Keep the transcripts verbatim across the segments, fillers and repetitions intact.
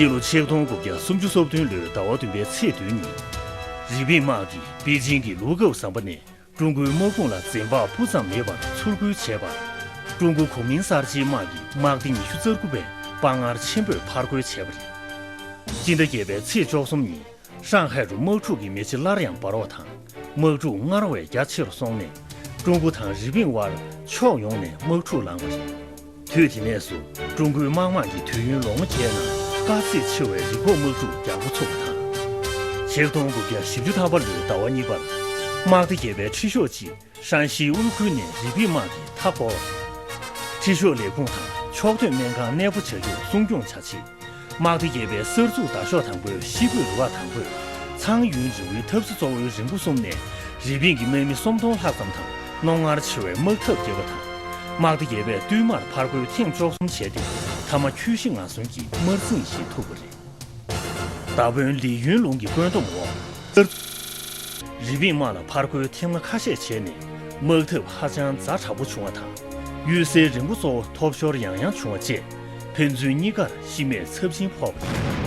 སྤྱི་ལོ་ཆིག་སྟོང་དགུ་བརྒྱ་སུམ་ཅུ་སོ་བདུན་ལོའི་ཟླ་བ་བདུན་པའི་ཚེས་བདུན་ཉིན། རི་པིན་དམག་གིས་པེ་ཅིང་གི་ལུའུ་ཀའོ་ཟམ་པ་ནས་ཀྲུང་གོའི་དམག་དཔུང་ལ་འཛེམ་བག་སྤུ་ཙམ་མེད་པར་ཚུར་རྒོལ་བྱས་པར། ཀྲུང་གོ་གོང་མིན་གསར་བརྗེའི་དམག་གིས་དམག་སྡེ་ཉི་ཤུ་རྩ་དགུ་པས་དཔའ་ངར་ཆེན་པོས་ཕར་རྒོལ་བྱས་པ་རེད། སྤྱི་ཟླ་བརྒྱད་པའི་ཚེས་བཅུ་གསུམ་ཉིན། ཧྲང་ཧའེ་རུ་དམག་འཁྲུག་གི་མེ་ལྕེ་སླར་ཡང་འབར་བ་དང་། དམག་འཁྲུག་སྔར་བས་རྒྱ་ཆེ་རུ་སོང་ནས། ཀྲུང་གོ་དང་རི་པིན་དབར་ཕྱོགས་ཡོངས་ནས་དམག་འཁྲུག་ལངས་པ་རེད། དུས་དེ་ནས་བཟུང་ཀྲུང་གོའི་དམག་དམངས་ཀྱིས་དུས་ཡུན་ལོ་ངོ་བརྒྱད་ནང་དཀའ་ཚེགས་ཆེ་བའི་རི་འགོག་དམག་འཁྲུག་རྒྱག་འགོ་ཚུགས་པ་དང་། ཆིག་སྟོང་དགུ་བརྒྱ་བཞི་བཅུ་ཐམ་པ་ལོའི་ཟླ་བ་གཉིས་པར། དམག་སྡེ་བརྒྱད་པའི་ཁྲི་གཤོག་ཅིག་ཧྲན་ཤིའི་དབུས་ཁུལ་ནས་རི་པིན་དམག་གིས་མཐའ་བསྐོར། ཁྲི་གཤོག་ལས་ཁུངས་དང་ཕྱོགས་སྡོད་སྨན་ཁང་གནས་སྤོ་བྱ་རྒྱུར་སྲུང་སྐྱོང་བྱ་ཆེད། དམག་སྡེ་བརྒྱད་པའི་གསར་འཛུགས་མདའ་ཤོག་དང་པོའི་ཤི་བོད་རུ་ཁག་དང་པོས་ཚང་ཡུན་རི་བོའི་འཐབ་ས་གཙོ་བོའི་རིང་པོ་གསུམ་ནས་རི་པིན་གྱི་དམག་མི་སུམ་སྟོང་ལྷག་ཙམ་དང་རྣོ་ངར་ཆེ་བའི་དམག་འཐབ་བརྒྱབ་པ་དང་། དམག་སྡེ་བརྒྱད་པས་བསྟུད་མར་ཕར་རྒོལ་ཐེངས་བཅུ་གསུམ་བྱས་ཏེ་མཐའ་མ་ཁྱོན་བཞི་ངན་སོང་གི་དམར་འཛིང་ཞིག་ཐུག་པ་རེད། མདའ་དཔོན་ལི་ཡུན་ལུང་གི་བཀོད་འདོམས་འོག་རི་པིན་དམག་ལ་ཕར་རྒོལ་ཐེངས་མ་ཁ་ཤས་བྱས་ནས་དམག་འཐབ་ཧ་ཅང་ཛ་དྲག་པོ་བྱུང་བ་དང་། གཡུལ་སའི་རིང་པོ་གཙོ་བོ་ཐོབ་ཤོར་ཡང་ཡང་བྱུང་བ་བཅས། ཕན་ཚུན་གཉིས་ཀར་ཤི་རྨས་ཚབས་ཆེན་ཕོག་པ་རེད།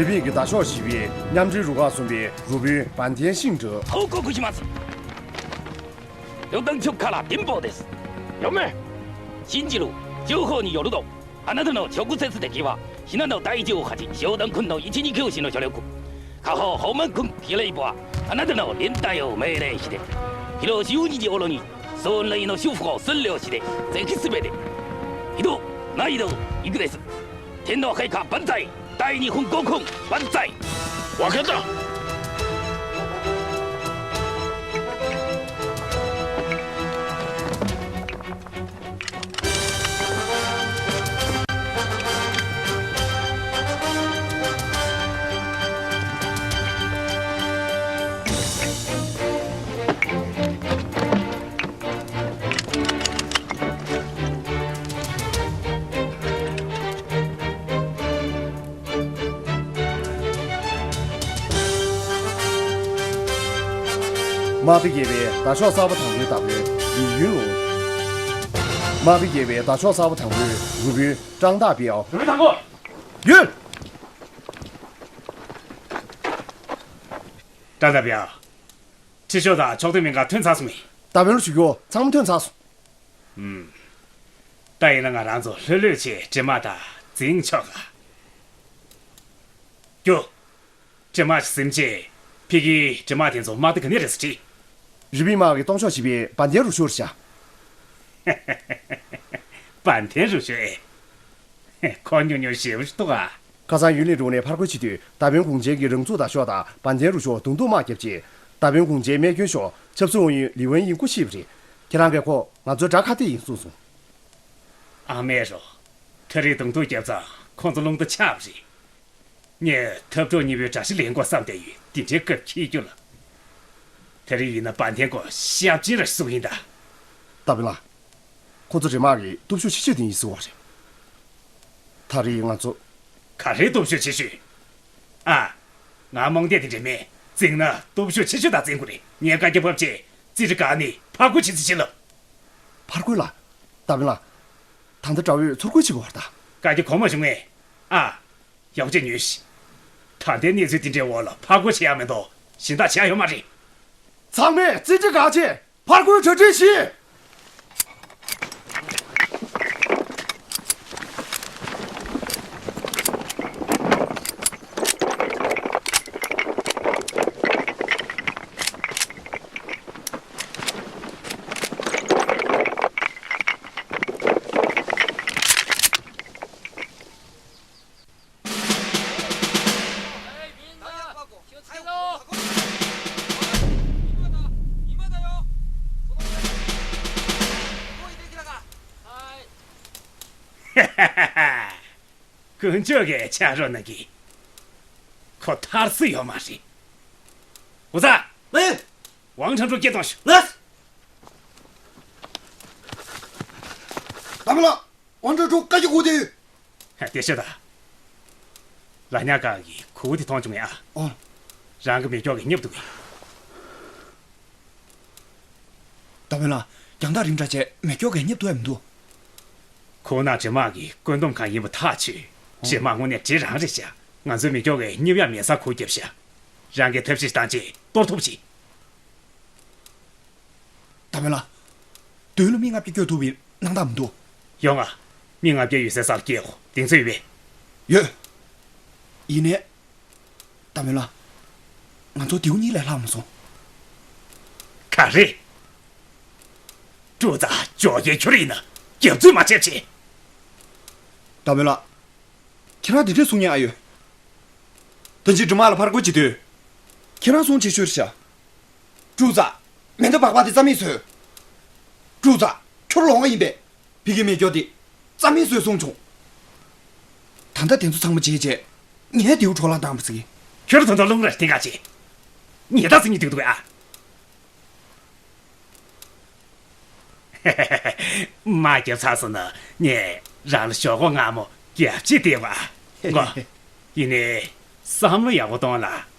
རི་པིན་གྱི་མདའ་ཤོག་བཞི་པའི་མཉམ་འབྲེལ་རུ་ཁག་གསུམ་པའི་རུ་དཔོན་བན་ཐེན་ཤིང་ཀྲོའུ། 報告します。旅館局から電報です。 読め。 新次郎、情報によると、あなたの直接敵は、信濃第十八師兵団軍の一二教師の主力、下方宝万君司令部は、あなたの連隊を命令して、 広州に条路に、孫雷の主婦を占領して、全滅すべて。 移動、難易度、いくです。 天皇陛下万歳。第二軍航軍万歳。 分かった。 དམག་སྡེ་བརྒྱད་པའི་མདའ་ཤོག་གསར་པ་དང་པོའི་བདག་དཔོན་ལི་ཡུན་ལུང་། དམག་སྡེ་བརྒྱད་པའི་མདའ་ཤོག་གསར་པ་དང་པོའི་རུ་དཔོན་ཀྲང་ཏཱ་པེའོ། རུ་དཔོན་དང་པོ། ཡོད། ཀྲང་ཏཱ་པེའོ། ཁྲི་གཤོག་དང་ཕྱོགས་སྡོད་སྨན་ཁང་ཐོན་ཚར་སོང་ངས། ད་བོན་རུ་ཞུ་རྒྱུ་ཚང་མ་ཐོན་ཚར་སོང་། ཨུམ། ད་ཡིན་ན་ང་རང་ཚོ་ལྷོད་ལྷོད་བྱས་འདྲེ་དམག་དང་འཛིང་ཆོག་ག་རྒྱུ། འདྲེ་དམག་ཞིག་ཟིན་རྗེས་ཕ་གིའི་འདྲེ་དམག་དེ་ཚོ་དམག་སྡེ་ག་ནས་རེད་ཟེར་དྲིས། རི་པིན་དམག་གི་སྟོང་ཤོག་བཞི་པའི་བན་དན་རུ་ཤོག་རེད་ཤག་བན་དན་རུ་ཤོག་ཨེ། ཁོ་ཉུང་ཉུང་ཞེ་པོ་ཞིག་འདུག་ག་ཁ་སང་ཡུན་ནན་གྲོང་ནས་ཕར་རྒོལ་བྱེད་དུས་མདའ་དཔོན་གུང་ཆེན་གྱི་རང་ཚུགས་མདའ་ཤོག་དང་བན་དན་རུ་ཤོག་བརྡུང་བརྡུང་དམག་བརྒྱབ་རྗེས། མདའ་དཔོན་གུང་ཆེན་རྨས་སྐྱོན་ཤོར་ཆབ་སྲིད་དབང་ཡོན་ལི་ཝན་ཡིན་སྐུ་གཤེགས་པ་རེད། ཁྱེད་རང་གིས་ཁོ་ང་ཚོའི་དགྲ་ཁ་གཏད་ཡིན་གསུངས་སོང་། ཨ་མེད་རོ། ད་རེས་བརྡུང་བརྡུང་བརྒྱབ་ཙང་ཁོང་ཚོ་རླུང་རྟ་ཆག་པ་རེད། ངས་འཐབ་གྲོགས་གཉིས་པོའི་དགྲ་ཤ་ལེན་དགོས་བསམ་བསྡད་ཡོད། འདི་འདྲའི་སྐབས་འཁེལ་རྒྱུ་ལ། ད་རེས་ཡིན་ན་བན་དན་ཁོ་ཞབས་ཕྱི་ར་ཞུ་གི་ཡིན་ད། ད་བིན་ལ། ཁོ་ཚོ་འདྲེ་དམག་གི་སྟོབས་ཤུགས་ཆེ་ཤོས་དེ་ཡིན་ཟེར་བ་རེད། ད་རེས་ང་ཚོ། ག་རེའི་སྟོབས་ཤུགས་ཆེ་ཤོས། ཨ། ང་རྨོངས་དད་དེ་འདྲ་མེད། འཛིང་ན་སྟོབས་ཤུགས་ཆེ་ཤོས་དག་འཛིང་དགོས་རེད། ངས་བཀའ་རྒྱ་ཕབ་རྗེས་རྩིས་ཁྲ་བཀག་ནས་ཕར་རྒོལ་བྱེད་རྩིས་བྱེད་ལབ། ཕར་རྒོལ་ལ། ད་བིན་ལ། ད་ལྟ་དགྲ་བོས་ཚུར་རྒོལ་བྱེད་དགོས་པ་རེད་ད། བཀའ་རྒྱ་གོ་མ་བྱུང་ངས། ཨ། ཡག་བྱས་ཉོན་ཞིག་ད་ལྟའི་གནས་ཚུལ་འདི་འདྲའི་འོག་ལ་ཕར་རྒོལ་བྱེད་ཡག་མེད་དོ། གཞན་དག་བྱེད་ཡག་ཡོད་མ་རེད། ཚང་མས་རྩིས་ཁྲ་བཀག་རྗེས་ཕར་རྒོལ་གྲ་སྒྲིག་བྱེད། དཀོན་མཆོག་གིས་ཕྱག་རོགས་གནང་གི། ཁོ་ཐར་ས་ཡོད་མ་རེད། འུ་ཚ། ལགས། ཝང་ཁྲང་ཁྲོ་སྐད་གཏོང་ཤོག་ལགས། ད་མི་ལགས། ཝང་ཀྲང་ཀྲོའུ་བཀའ་རྒྱ་སྒོ་དེ། དེ་ཤོད་དང་། ལ་ཉག་ག་གི་ཁུ་བོ་དེ་མཐོང་བྱུང་ངས་ཨ། ཨོ། རང་གི་མེ་སྒྱོགས་ཀྱིས་བསྙབས་འདུག་གི། ད་བོན་ལ། རྒྱང་ཐག་རིང་དྲགས་བྱས་མེ་སྒྱོགས་ཀྱིས་བསྙབས་ཐུབ་ཡ་མི་འདུག། ཁོ་ན་འདྲེ་དམག་གི་བཀོད་འདོམས་ཁང་ཡིན་པ་ཐག་ཆོད། འདྲེ་དམག་དངོས་གནས་འདྲེ་རང་རེད་ཤག། ང་ཚོའི་མེ་སྒྱོགས་ཀྱིས་བསྙབས་ཡ་མེད་སར་གུར་བརྒྱབ་ཤག། རང་གིས་ཐབས་ཤེས་བཏང་བྱས་གཏོར་ཐུབ་ཅིག། ད་བོན་ལ། མདུན་ལ་མི་ལྔ་བརྒྱ་སྐྱོད་ཐུབ་པའི་སྣང་དག་མི་འདུག། ཡོང་ང་། མི་ལྔ་བརྒྱ་ཡོད་སའི་སར་སྐྱེལ་གོ། གདེང་ཚོད་ཡོད་པས། ཡོད། ཡིན་ནའི། ད་བོན་ལ། ང་ཚོ་དེའུ་གཉིས་ལས་ལྷག་མ་སོང་། ག་རེ། ཀྲུའུ་ཙ་ཇོ་ཡེ་ཁྱོད་ཡིན་ན་རྒྱབ་རྩོད་མ་བྱེད་ཅེས། ད་བོན་ལ། ཁྱེད་རང་འདི་འདྲས་གསུང་ཉན་ཨ་ཡོད། ད་ཅི་འདྲེ་དམག་ལ་ཕར་རྒོལ་བྱེད་དུས། ཁྱེད་རང་གསུང་བྱེད་ཤོར་ཤག། ཀྲུའུ་ཙ། མེ་མདའ་སྦག་སྦག་དེ་རྩ་མེད་བཟོས། ཀྲུའུ་ཙ། ཁྱོད་ལོང་བ་ཡིན་པས། ཕ་གིའི་མེ་སྒྱོགས་དེ་རྩ་མེད་བཟོས་སོང་བྱུང་། ད་ལྟ་དེ་ཚོ་ཚང་མ་བརྗེད་བྱས་ངའི་དེའུ་འཕྲོ་བརླག་བཏང་བ་ཟིག། ཁྱོད་རང་ད་ལྟ་རླུང་ར་དེ་ག་བྱེད། ཉེས་རྡུང་ཟིག་ཉེས་འདུག་འདུག་ཨ། དམག་རྒྱབ་ཚར་སོང་ན་ངས་རང་ལ་ཞོག་ཁོག་མངར་མོ་རྒྱབ་བྱེད་དེ་བ། ངོ་། ཡིན་ནའི། བསམ་བློ་ཡག་པོ་གཏོང་ལ།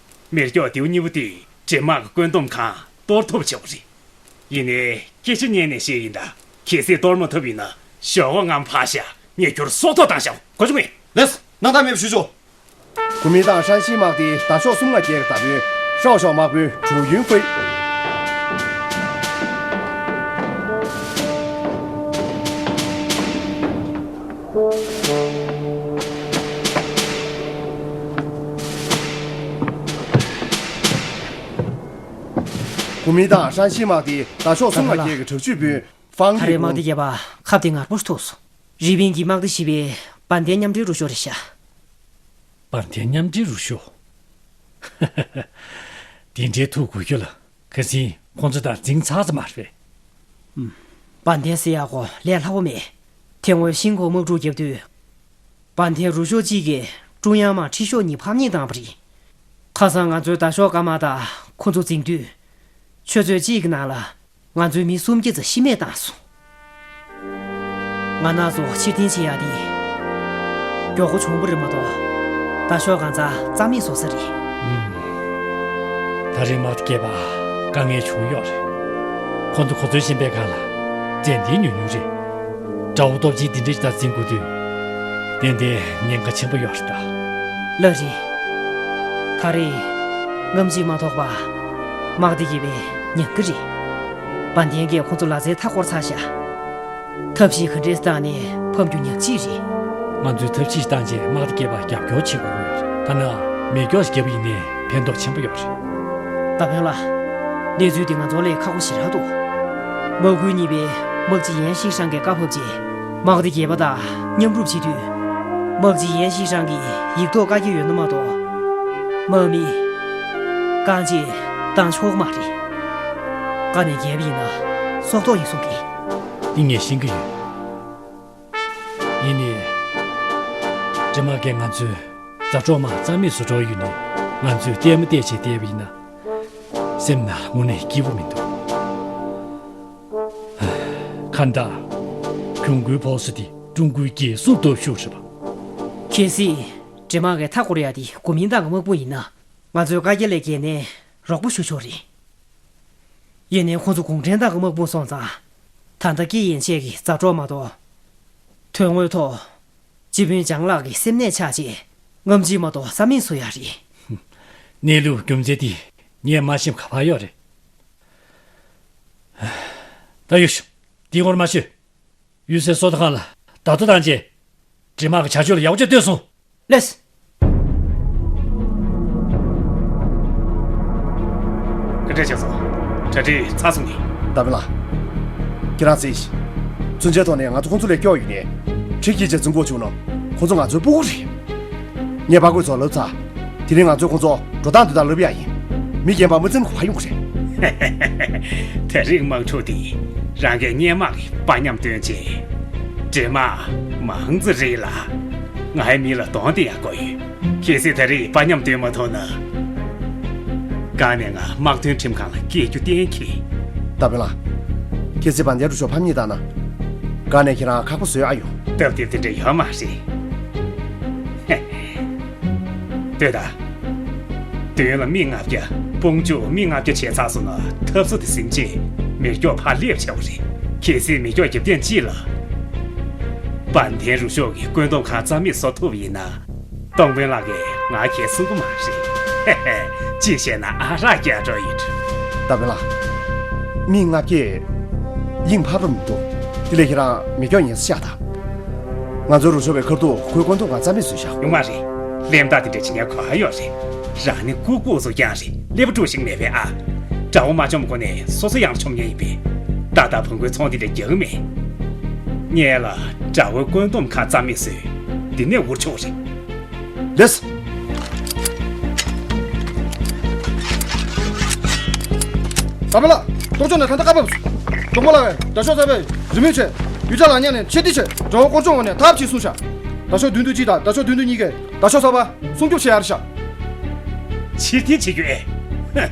མེ་སྒྱོགས་དེའུ་གཉིས་པོ་དེས་འདྲེ་དམག་གི་བཀོད་འདོམས་ཁང་གཏོར་ཐུབ་བྱུང་རེད། ཡིན་ནའི་སྐད་ཆ་སྙན་ནས་བཤད་ཡིན་ད། གལ་སྲིད་གཏོར་མ་ཐུབ་ཡིན་ན་ཞོག་ཁོག་མངར་མོ་ཕར་བཞག། ངས་ཁྱོད་སྲོག་ཐོག་བཏང་བཞག། གོ་བྱུང་ངས། ལེས། སྣང་དག་མེད་པ་ཞུ་ཆོག། གོ་མིན་ཏང་ཧྲན་ཤིན་དམག་སྡེའི་ཟླ་ཤོག་གསུམ་ལྔ་བརྒྱད་ཀྱི་བདག་དཔོན་ཧྲའོ་ཤོག་དམག་དཔོན་ཀྲུའུ་ཡུན་ཧུའེ། གོ་མིན་ཏང་ཧྲན་ཤིན་དམག་སྡེའི་ཟླ་ཤོག་གསུམ་ལྔ་བརྒྱད་ཀྱི་དྲག་ཤུལ་དཔོན་ཧྥང་ད་རེས་ཡུས་དམག་སྡེ་བརྒྱད་པ་ཁ་གཏད་ངར་པོ་ཐུག་སོང་། རི་པིན་གྱི་དམག་སྡེ་བཞི་པའི་བན་དན་མཉམ་འབྲེལ་རུ་ཤོག་རེད་ཤག། བན་དན་མཉམ་འབྲེལ་རུ་ཤོག། དེ་འདྲའི་ཐུགས་དགོས་རྒྱུ་ལ་ཁ་སང་ཁོང་ཚོ་དང་འཛིང་ཚར་ཙམ་མ་རེད་པས། ཨུམ། བན་དན་ཟེར་ཡག་གོ་ལས་སླ་པོ་མེད། དེ་སྔོན་ཤིང་ཁོག་དམག་འཁྲུག་བརྒྱབ་དུས། བན་དན་རུ་ཤོག་གཅིག་གིས་ཀྲུང་དབྱང་དམག་ཁྲི་ཤོག་གཉིས་ཕམ་ཉེས་བཏང་བ་རེད། ཁ་སང་ང་ཚོའི་ཟླ་ཤོག་ཀ་མ་དང་ཁོ་ཚོ་འཛིང་དུས། ཆུ་ཚོད་གཅིག་གི་ནང་ལ་ང་ཚོའི་མི་སུམ་བརྒྱ་ཙམ་ཤི་རྨས་བཏང་སོང་། ང་རང་ཚོ་ཕྱིར་འཐེན་བྱེད་ཡག་དེ་མགྱོགས་པོ་བྱུང་བ་རེད་མ་གཏོགས། ཟླ་ཤོག་གང་ཚང་རྩ་མེད་བཟོ་ས་རེད། ཨུམ། ད་རེས་དམག་སྡེ་བརྒྱད་པ་དཀའ་ངལ་བྱུང་ཡོད་རེད། ཁོ་ཚོ་གོ་མཚོན་ཆེན་པོའི་སྒང་ལ་ཙན་དན་ཉུང་ཉུང་རེད། དགྲ་བོ་སྟོབས་ཆེན་འདི་འདྲ་ཞིག་དང་འཛིང་དགོས་དུས། ཏན་ཏན་ཉེན་ཁ་ཆེན་པོ་ཡོད་རེད་ད། ལགས་རེད། ད་རེས་རྔམ་བརྗིད་མ་ཐོགས་པ། དམག་སྡེ་བརྒྱད་པས་ཉག་གི་རེད། བན་དན་གྱིས་ཁོ་ཚོ་ལག་རྩལ་མཐའ་བསྐོར་ཚར་ཤག། ཐབས་ཤེས་ག་འདྲས་བཏང་ནས་ཕམ་རྒྱུ་ཉག་གཅིག་རེད། ང་ཚོས་ཐབས་ཤེས་བཏང་རྗེས་དམག་སྡེ་བརྒྱད་པ་རྒྱབ་སྐྱོར་བྱེད་དགོས་ཀྱི་ཡོད་རེད། ཐ་ན་མེ་སྒྱོགས་ཤིག་བརྒྱབ་པ་ཡིན་ནའི་ཕན་ཐོགས་ཆེན་པོ་ཡོད་རེད། ད་བོན་ལ། གནས་ཚུལ་འདི་ང་ཚོ་ལ་ཁག་པོ་ཞེ་དྲག་འདུག། དམག་ཁུལ་གཉིས་པའི་དམག་སྤྱི་ཡན་ཤིང་ཧྲང་གིས་བཀའ་ཕབ་རྗེས། དམག་སྡེ་བརྒྱད་པ་དང་མཉམ་རུབ་བྱེད་དུས། དམག་སྤྱི་ཡན་ཤིང་ཧྲང་གིས་ཡིག་ཐོག་བཀའ་རྒྱ་ཡོད་ན་མ་གཏོགས། དམག་མི་རྐང་རྗེས་བཏང་ཆོག་མ་རེད། བཀའ་ནས་འགལ་བ་ཡིན་ན་སྲོག་ཐོག་ཡིན་གསུང་གི། འདི་ངས་ཤེས་ཀྱི་ཡོད། ཡིན་ནའི། འདྲེ་དམག་གིས་ང་ཚོའི་མཛའ་གྲོགས་དམག་རྩ་མེད་བཟོ་འགྲོ་ཡོད་ནའི། ང་ཚོས་ལྟད་མོ་བལྟས་བྱས་བསྡད་པ་ཡིན་ན། སེམས་ནང་དངོས་གནས་སྐྱིད་པོ་མི་འདུག། ཁ་བརྡ། གྱོང་གུན་ཕོག་ས་དེ་ཀྲུང་གོའི་རྒྱལ་སྲུང་སྟོབས་ཤུགས་རེད་པ། གལ་སྲིད་འདྲེ་དམག་གིས་མཐའ་བསྐོར་ཡག་དེ་གོ་མིན་ཏང་གི་དམག་དཔུང་ཡིན་ན། ང་ཚོའི་བཀའ་རྒྱ་ལས་བརྒལ་ནས་རོགས་པ་ཞུ་ཆོག་རེད། ཡིན་ནའི་ཁོང་ཚོ་གུང་ཁྲན་ཏང་གི་དམག་དཔུང་སོང་ཙང་། ད་ལྟ་ཀེ་ཡན་ཆད་ཀྱི་མཛའ་གྲོགས་མ་གཏོགས། དོན་དངོས་ཐོག་སྤྱི་དཔོན་ལྕང་ལགས་ཀྱི་སེམས་ནད་ཆགས་རྗེས་རྔམ་བརྗིད་མ་གཏོགས་རྩ་མེད་བཟོ་ཡག་རེད། གནས་ལུགས་རྒྱུ་མཚན་དེ་ངས་མ་ཤེས་ག་པར་ཡོད་རེད། ད་ཡོད་ཤོག། འདི་ངོར་མ་ཤོད། གཡུལ་སའི་སོ་ཐར་ཁང་ལ་བརྡ་ཐོ་བཏང་རྗེས། འདྲེ་དམག་གི་བྱ་སྤྱོད་ལ་ཡག་པོ་བྱས་ལྟོས་སོང་། ལགས། ག་འདྲས་བྱས་སོང་། གྲ་སྒྲིག་ཚར་སོང་ངས། ད་བོན་ལ། ཁྱེད་རང་གཟིགས། མཚོན་ཆའི་ཐོག་ནས་ང་ཚོ་ཁོང་ཚོ་ལས་སྐྱོ་ཡོད་ནས། ཁྲིད་ཀྱི་རྗེས་འཛིང་དགོས་བྱུང་ན། ཁོང་ཚོ་ང་ཚོའི་སྤུ་གུ་རེད། ངས་པ་རྒོད་ཚོར་ལབ་ཚར། དེ་རིང་ང་ཚོས་ཁོང་ཚོ་འགྲོ་སྟངས་འདི་ལྟར་ལབ་ཡ་ཡིན། མི་རྒན་པ་མི་ཚན་ཁོ་ཕ་ཡོང་གི་རེད། དེ་རིང་དམག་འཁྲུག་འདི་རང་གི་སྔོན་མ་གི་དཔའ་ཉམས་སྟོན་ཆེད། འདྲེ་དམག་མང་ཙམ་རེད་ལ། ང་ཡི་མི་ལ་གདོང་དེ་ཡང་བསྐོར་ཡོད། གལ་སྲིད་ད་རེས་དཔའ་ཉམས་སྟོན་མ་ཐུབ་ན། ག་ནས་ང་དམག་དོན་ཁྲིམས་ཁང་ལ་སྐྱེལ་རྒྱུ་གཏན་འཁེལ། ད་བོན་ལ། གལ་སྲིད་བན་དན་རུ་ཤོག་ཕམ་ཉེས་བཏང་ན། ག་ནས་ཁྱེད་རང་ཁག་པོ་བཟོས་ཨ་ཡོང་། སྟབས་བདེ་དེ་འདྲ་ཡོད་མ་རེད། ལྟོས་དང་། མདུན་ལ་མི་ལྔ་བརྒྱ། དཔུང་འཇུག་མི་ལྔ་བརྒྱ་བྱས་ཚར་སོང་ན་འཐབ་རྩོད་དེ་ཟིན་རྗེས་མེ་སྒྱོགས་ཕར་སླེབས་བྱས་པ་རེད། གལ་སྲིད་མེ་སྒྱོགས་རྒྱབ་ཐེངས་གཅིག་ལ། བན་དན་རུ་ཤོག་གི་བཀོད་འདོམས་ཁང་རྩ་མེད་བཟོ་ཐུབ་པ་ཡིན་ན། སྟོང་དཔོན་ལགས་ཀྱིས་ང་ཁྱེད་གསུང་གི་མ་རེད། ཅི་བྱས་ན་ཨ་རག་རྒྱག་འགྲོ་ཡིན། སྟོང་དཔོན་ལགས། མི་ལྔ་བརྒྱས་དབྱིངས་ཕབ་རོགས་མི་འདུག་དེ་ལས་ཁྱེད་རང་མེ་སྒྱོགས་ཉེན་སྲིང་བཞག་དང་། ང་ཚོའི་རུ་ཤོག་པའི་ཁ་ཐུག་ཁོའི་བཀོད་འདོམས་ཁང་རྩ་མེད་བཟོས་བཞག་ཡོང་མ་རེད། གླེན་རྟགས་དེ་འདྲ་བྱེད་མཁན་ག་པར་ཡོད་རེད། རང་ནི་ལྐུགས་ལྐུགས་སུ་རྐྱང་རེད། ཀླད་པ་དཀྲུག་ཤིང་མེད་པས་ཨ། དགྲ་བོ་མ་བཅོམ་གོང་ནས་སོ་སོ་ཡང་ལ་མཆོང་མཁན་ཡིན་པས། ཏག་ཏག་བོང་གུའི་ཚོང་དེ་འདྲ་རྒྱག་གི་མེད། ངས་ལ་དགྲ་བོའི་བཀོད་འདོམས་ཁང་རྩ་མེད་བཟོས། འདི་ནས་འུར་ཆོག་རེད། ལེས། ད་བེ་ལ། ལྟོ་ཅོག་ནས་ད་ལྟ་བཀའ་ཕབ་སོང་། གྲོང་པ་ལགས་ཀྱིས་དྲག་ཤོས་གསར་པས་རེ་མོས་བྱས། ཡུལ་ལྗགས་ལག་ཉར་ནས་ཕྱིར་འཐེན་བྱས། དགྲ་བོ་སྐོར་སྦྱོང་འོག་ནས་ཐབས་ཅིག་གསུངས་ཤག་དྲག་ཤོས་བདུན་དུ་གཅིག་དང་དྲག་ཤོས་བདུན་དུ་གཉིས་ཀས་དྲག་ཤོས་གསར་པ་སྲུང་སྐྱོབ་བྱེད་ཡར་ཤག་ཕྱིར་འཐེན་བྱེད་རྒྱུ་ཨེ། ཧ།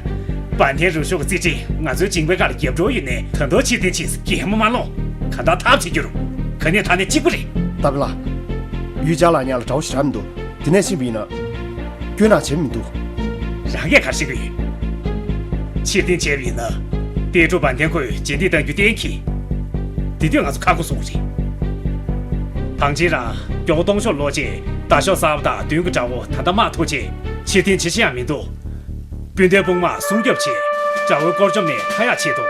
བན་དན་རུ་ཤོག་གི་རྩིས་ཁྲིམས་ང་ཚོའི་མཇིང་པའི་ཁ་ལ་རྒྱབ་འགྲོ་ཡོད་ནས། ད་དུང་ཕྱིར་འཐེན་བྱས་ཟེར་གད་མོ་མ་སློང་། གང་ལྟར་ཐབས་བྱེད་རྒྱུ་རུ། ག་ནས་ཐ་ནས་གཅིག་པུ་རེད། སྟོང་དཔོན་ལགས། ཡུལ་ལྗགས་ལག་ཉར་ལ་དགྲ་བོ་ཞེ་དྲག་མི་འདུག་དེ་ནས་ཕྱིན་པ་ཡིན་ན། སྐྱོན་ནག་བྱེད་མི་འདུག་རང་གིས་ག་རེ་ཤེས་ཀྱི་ཡོད། ཕྱིར་འཐེན་བྱས་པ་ཡིན་ན། གཏེར་སྒྲུག་བན་དན་ཁོས་རྗེས་འདེད་གཏང་རྒྱུ་གཏན་འཁེལ། དེ་དུས་ང་ཚོ་ཁག་པོ་བཟོ་གི་རེད། ཐང་ཆེན་རང་། མགྱོགས་སྟོང་ཤོག་ལོག་རྗེས་དྲག་ཤོས་གསར་པ་དང་མདུན་གྱི་དགྲ་བོ་ད་ལྟ་དམག་ཐུག་རྗེས་ཕྱིར་འཐེན་བྱེད་ཆེད་ཡང་མི་འདུག་སྤུན་ཟླའི་དཔུང་དམག་སྲུང་སྐྱོབ་ཆེད་དགྲ་བོའི་བསྐོར་བཅོམ་ནས་ཐར་ཡག་ཆེད་དུ།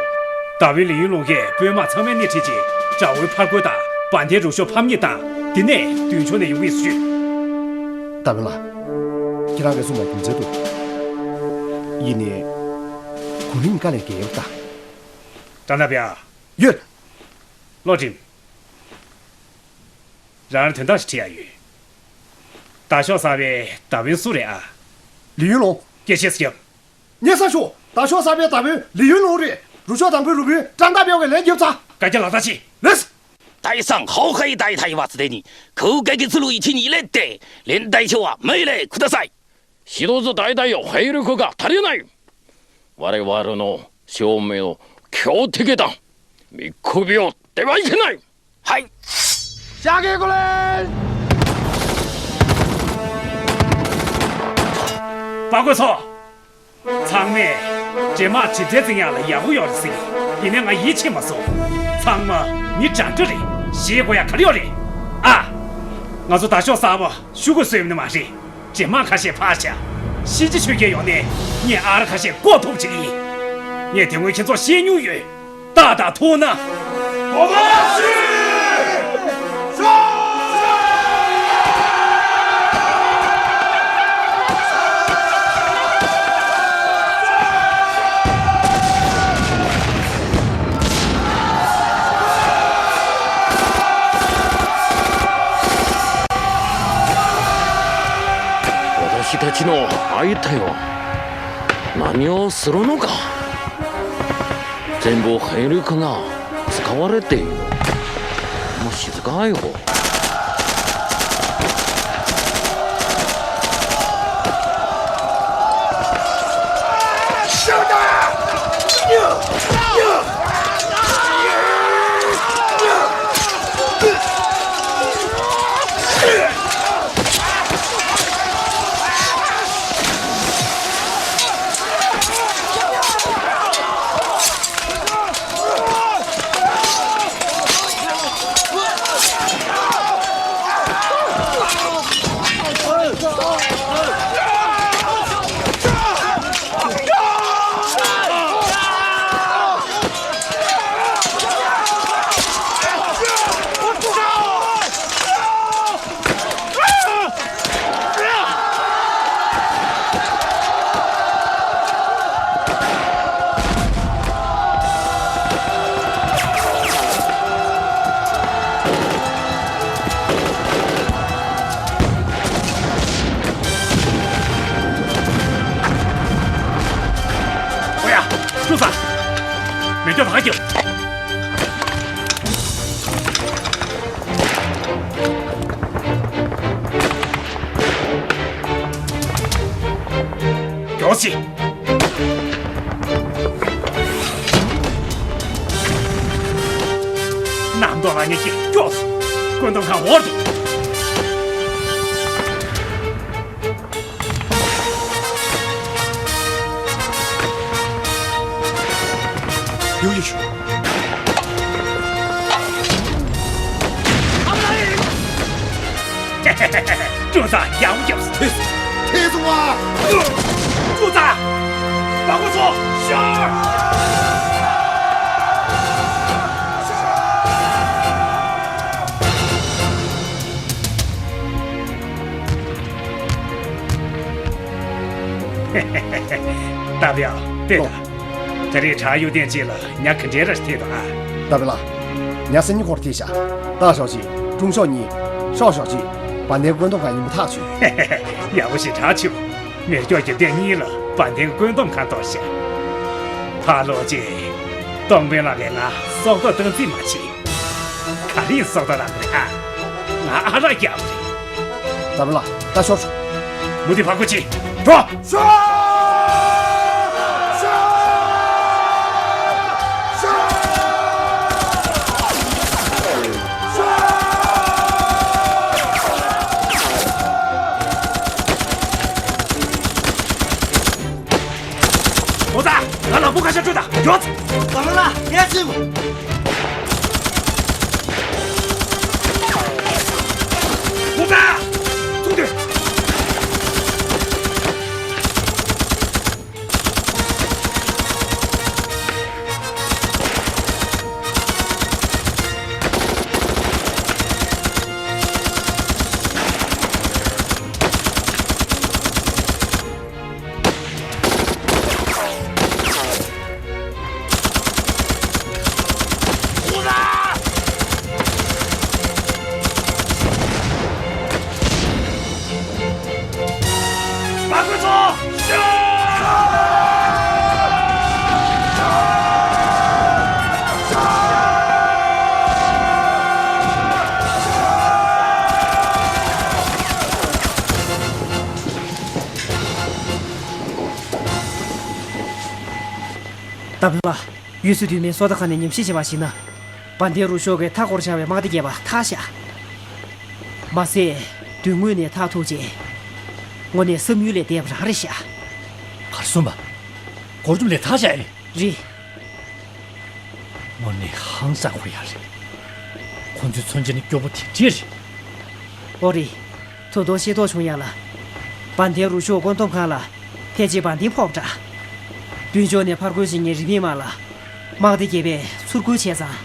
ཟླ་བའི་ལི་ཡུན་ལུང་གིས་དཔོན་དམག་ཚང་མའི་སྣེ་ཁྲིད་ཅིང་དགྲ་བོའི་ཕར་རྒོལ་དང་བན་དན་རུ་ཤོག་ཕམ་ཉེས་དང་། འདི་ནས་མདུན་ཕྱོགས་ནས་ཡོང་གི་ཡོད་ཞུས། སྟོང་དཔོན་ལགས། ཁྱེད་རང་གིས་གསུངས་པ་རྒྱུ་མཚན་འདུག་ཡིན་ནའི། གོ་རིམ་དཀའ་ལས་བརྒྱབ་ཡོད་ད། ཀྲང་ཏ་པའོ། ཡོད། བློ་སྒྲིམ། རང་ལ་དོན་དག་ཞིག་དྲི་ཡག་ཡོད། དྲག་ཤོས་གསར་པའི་མདའ་དཔོན་སུ་རེད་ཨ། ལི་ཡུན་ལུང་། སྐད་ཆ་ཞིག་རྒྱབ། ཉན་ས་ཞུ། དྲག་ཤོས་གསར་པའི་མདའ་དཔོན་ལི་ཡུན་ལུང་རེད། རུ་ཤོག་དང་པོའི་རུ་དཔོན་ཀྲང་ཏ་པའོ་གིས་ལན་རྒྱབ་ཚར། བཀའ་རྒྱ་ལག་བསྟར་བྱེད། ལེས། 大将好黑带他一把子的你，可该给子路一起你来的，连带球啊没来，苦得赛。一つ大隊を入る子が足りない。我々の正面を強敵だ。見くびをってはいけない。 はい。ཞག་གི་གོ་ལེ། པ་གོ་ཚོ། ཚང་མས་འདྲེ་དམག་གྲིབ་བྲལ་འཛིང་ཡག་ལ་ཡག་པོ་ཡོད་རེད་ཟེར། ཡིན་ནའི་ང་ཡིད་ཆེས་མ་སོང་། ཚང་མ་མི་འདྲ་འདྲ་རེད། ཞེད་དགོས་ཡག་ག་རེ་ཡོད་རེད། ཨ། ང་ཚོ་དྲག་ཤོས་གསར་པ་ཤོག་གུ་བཟོས་ཡོད་ནི་མ་རེད། འདྲེ་དམག་ཁ་ཤས་ཕར་བཞག་ཤིན་ཅི་ཆོས་རྒྱལ་ཡོང་ནས་ངས་ཨ་ར་ཁ་ཤས་བཀོག་ཐུབ་ཅིག་ཡིན། ངས་དེ་སྔོན་ཁྱེད་ཚོར་བཤད་མྱོང་ཡོད། ཏག་ཏག་ཐུག་ན། གོ་བ་ཞུས།私たちの相手は何をするのか。全部兵力が使われている。もう静かよ。ཨོ་ཡ། ཀྲུ་ས། མེ་སྒྱོགས་ད་ག་རྒྱབ། མགྱོགས་ཤིག། རྣམ་རྟོག་ལ་ཉེ་ཞིག་མགྱོགས། བཀོད་འདོམས་ཁང་འོག་ཏུ། ཡོང་ཡོང་ཤོག་ཀྲུང་ཚང་ཡག་པོ་རྒྱབ་སོང་། ཐོས་སོང་། ཐོས་སོང་བ། ཀྲུང་ཚང་། མ་གོ་སོང་། ཤོར། ཏ་པེ་ཨ། ལྟོས་དང་། ད་རེས་བྲག་གཡུ་སྟེང་གཅིག་ལ་ཉ་ག་འདྲའི་ར་ཐེབས་འདུག་ཨ། ཏ་པེ་ལགས། ཉ་སེར་གཉིས་སྐོར་ཐེབས་ཤག་ཏ་ཞོགས་གཅིག་ཀྲུང་ཞོགས་གཉིས། ཧྲའོ་ཞོགས་གཅིག་བན་དེ་བཀོད་འདོམས་ཁང་ཡིན་པ་ཐག་ཆོད། ཡག་པོ་ཞེ་དྲག་བྱུང་། མེ་སྒྱོགས་ཀྱི་སྟེང་གཉིས་ལ་བན་དེ་བཀོད་འདོམས་ཁང་གཏོར་ཤག་ཕར་ལོག་རྗེས། སྟོང་དཔོན་ལགས་ཀྱིས་ང་སྲོག་ཐོག་བཏང་རྩིས་མ་བྱེད། ག་རེ་སྲོག་ཐོག་བཏང་གི་རེད་ཨ། ང་ཨ་རག་རྒྱག་གི་རེད། ཏ་པེ་ལགས། ད་ཤོག་ཤོག་མུ་ཏིག་ཕར་རྒོལ་བྱེད། འགྲོ། ཤོག་ཤོག་ཤོག་ཨོ་ཙ། ང་ལག་པ་ཁ་ཤས་སྤྲོད་དང་། མགྱོགས། ཏ་པེ་ལགས། ངས་བྱེད། ཨོ་ཙ། ཐུག་དུས། ཏ་པེ་ལགས། གཡུ་མཚོ་མདུན་མའི་སོ་ད་ཁང་ནས་ཉམས་ཞིབ་བྱས་པར་གཞིགས་ན། བན་དེ་རུ་ཤོག་གི་མཐའ་སྐོར་བྱ་བའི་དམག་སྡེ་བརྒྱད་པ་མཐའ་བཞག་མ་ཟད། མདུན་ངོས་ནས་མཐའ་ཐུག་རྗེས། དངོས་གནས་བསམ་ཡུལ་ལས་འདས་པ་རང་རེད་ཤག་གར་སོང་བ། སྒོར་ཅུང་ལས་མཐའ་བཞག་ཨེ། རེད། དངོས་གནས་ཧང་སང་ཁོ་ཡ་རེད། ཁོ་ཚོའི་མཚོན་ཆ་ནི་སྐྱོ་པོ་དེ་འདྲས་རེད། ཨོ་རེད། ཐུགས་དོགས་ཤེས་རྟོགས་བྱུང་ཡ་ལ། བན་དེ་རུ་ཤོག་བཀོད་འདོམས་ཁང་ལ་ཕལ་ཆེར་བན་དེ་ཕོག་འདྲ། མདུན་ཕྱོགས་ནས་ཕར་རྒོལ་བྱེད་མཁན་རིན་མེད་དམག་ལ། དམག་སྡེ་བརྒྱད་པས་ཚུར་རྒོལ་བྱས་ཙང་།